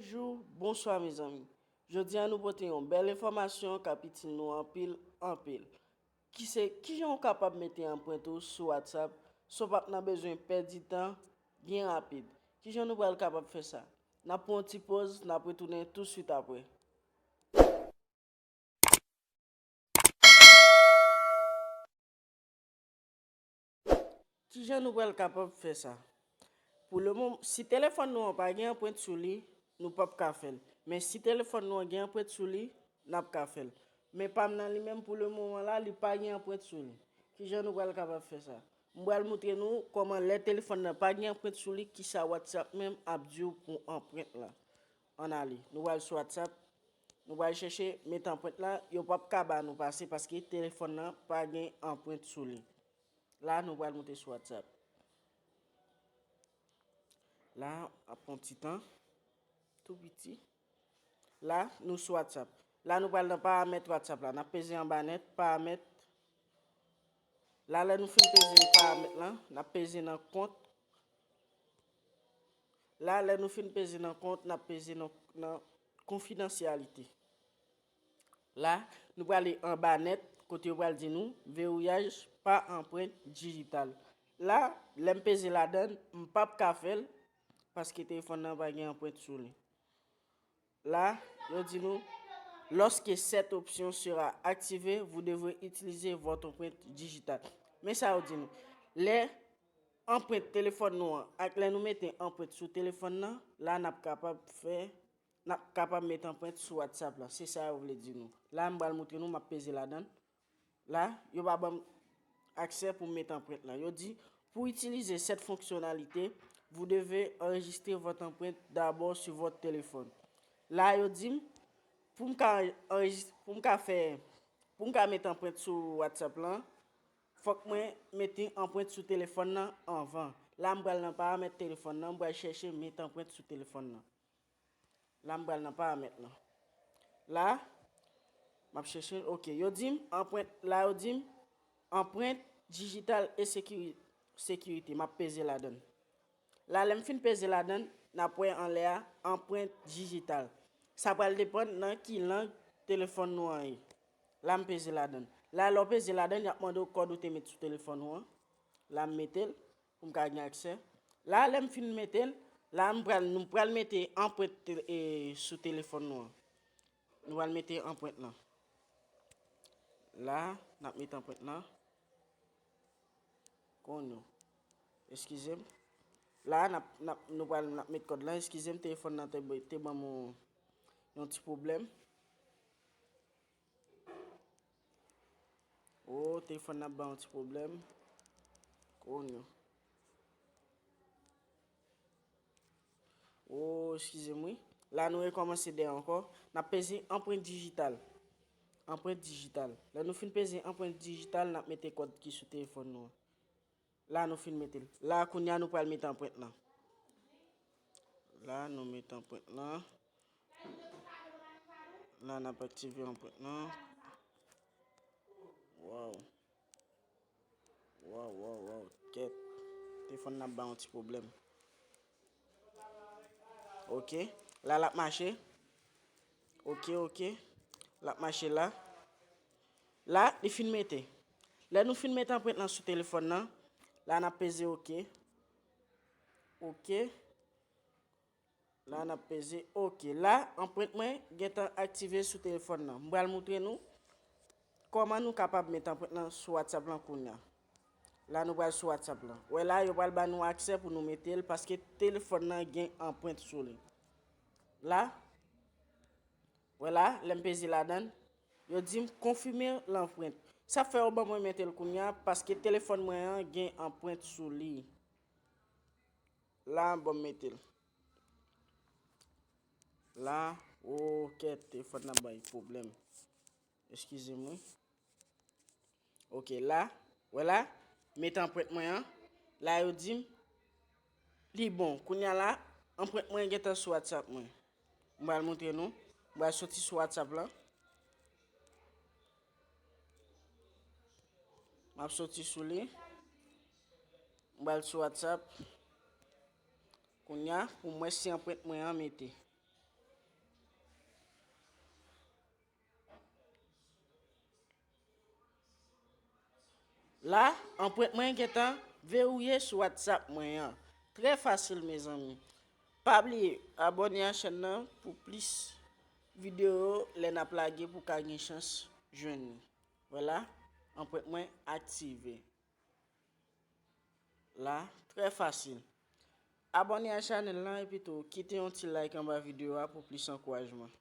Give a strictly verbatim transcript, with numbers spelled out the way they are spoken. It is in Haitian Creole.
Bonjou, bonswa mezanmi. Jodi a nou pote yon bèl enfòmasyon k ap itil nou anpil, anpil. Ki se, kijan w kapab mete anprent ou sou WhatsApp san w p ap nan bezwen pèdi tan byen rapid? Kijan nou pral kapab fè sa? N ap pran yon ti poz, n ap retounen touswit apre. Kijan nou pral kapab fè sa? Pou le moman, si telefòn nou an pa gen anprent sou li, nou p ap ka fè l. Men si telefòn nou an gen anprent sou li, n ap ka fè l. Men pa m nan li menm pou le moman la, li pa gen anprent sou li. Kijan nou pral kapab fè sa? M pral montre nou kòman lè telefòn nan pa gen anprent sou li, kisa WhatsApp menm ap di w pou anprent la. Ann ale, nou pral sou WhatsApp, nou pral chèche met anprent la, yo p ap ka ba nou pase paske telefòn nan pa gen anprent sou li. La, nou pral monte sou WhatsApp. La, ap pran ti tan, tou piti. La, nou sou WhatsApp. La, nou pral nan paramèt WhatsApp la. N ap peze anba nèt, paramèt. La, lè nou fin peze paramèt lan, n ap peze nan kont. La, lè nou fin peze nan kont, n ap peze nan, nan konfidansyalite. La, nou prale anba nèt, kote yo pral di nou, verrouillage pa anprent dijital. La, lè m peze ladan l, m p ap ka fè l, paske telefòn nan pa gen anprent sou li. La, yo di nou, lorsque cette option sera activée, vous devrez utiliser votre empreinte digitale. Men sa yo di nou, lè anprent telefòn nou an, ak lè nou mete anprent sou telefòn nan, la n ap kapab fè, n ap kapab met anprent sou WhatsApp la. Se sa yo vle di nou. La, m pral montre nou, m ap peze ladan l. La, yo pa ban m aksè pou m met anprent lan. Yo di, pour utiliser cette fonctionnalité, vous devez enregistrer votre empreinte d'abord sur votre téléphone. La, yo di m, pou m ka anrejis-, pou m ka fè, pou m ka met anprent sou WhatsApp lan, fòk mwen mete anprent sou telefòn nan anvan. La, m pral nan paramèt telefòn nan, m pral chèche met anprent sou telefòn nan. La, m pral nan paramèt lan. La, m ap chèche l. Ok, yo di m, anprent, la, yo di m, anprent dijital e sekiri-, sekirite. M ap peze ladan l. La, lè m fin peze ladan l, n ap wè anlè a, anprent dijital. Sa pral depann nan ki lang telefòn nou an ye. La, m peze ladan l. La, lè w peze ladan l, y ap mande w kòd ou te met sou telefòn ou an. La, m mete l pou m ka gen aksè. La, lè m fin mete l, la, m pral, nou pral mete anprent te-, e, sou telefòn nou an. Nou pral mete anprent lan. La, n ap mete anprent lan. Kounye a. Eskize m. La, n ap, n ap, nou pral, n ap met kòd lan. Eskize m, telefòn nan te, te ban m yon, yon ti pwoblèm. O, telefòn nan ap ba yon ti pwoblèm. Kounye a. O, eskize m, wi. La, nou rekòmanse de ankò. N ap peze anprent dijital. Anprent dijital. Lè nou fin peze anprent dijital, n ap mete kòd ki sou telefòn nou an. La, nou fin mete l. La, kounye a, nou pral mete anprent lan. La, nou mete anprent lan. La, n ap aktive anprent lan. Waw. Waw, waw, waw. Kèt. Telefòn nan ap ba yon ti pwoblèm. Ok. La, l ap mache. Ok, ok. L ap mache la. La, li fin mete. Lè nou fin mete anprent lan sou telefòn nan, la, n ap peze ok. Ok. La, n ap peze ok. La, anprent mwen gentan aktive sou telefòn nan. M pral montre nou kòman nou kapab met anprent lan sou WhatsApp lan kounye a. La, nou pral sou WhatsApp lan. Wè la, yo pral ba nou aksè pou nou mete l paske telefòn nan gen anprent sou li. La, wè la, lè m peze ladan l, yo di m konfime lanprent. Sa fè yo ban mwen mete l kounye a, paske telefòn mwen an gen anprent sou li. La, ban m mete l. La, o, kèt, telefòn nan bay pwoblèm. Eskize m, wi. Ok, la, wè la, met anprent mwen an. La, yo di m, li bon. Kounye a la, anprent mwen gentan sou WhatsApp mwen. M pral montre nou. M pral soti sou WhatsApp lan. M ap soti sou li. M pral sou WhatsApp. Kounye a, pou m wè si anprent mwen an mete. La, anprent mwen gentan verouye sou WhatsApp mwen an. Trè fasil, mezanmi. Pa bliye abòne a chèn nan pou plis videyo lè n ap lage pou ka gen chans jwenn li. Vwala, anprent mwen aktive. La, trè fasil. Abòne a chanèl la epi tou kite yon ti like anba videyo a pou plis ankourajman.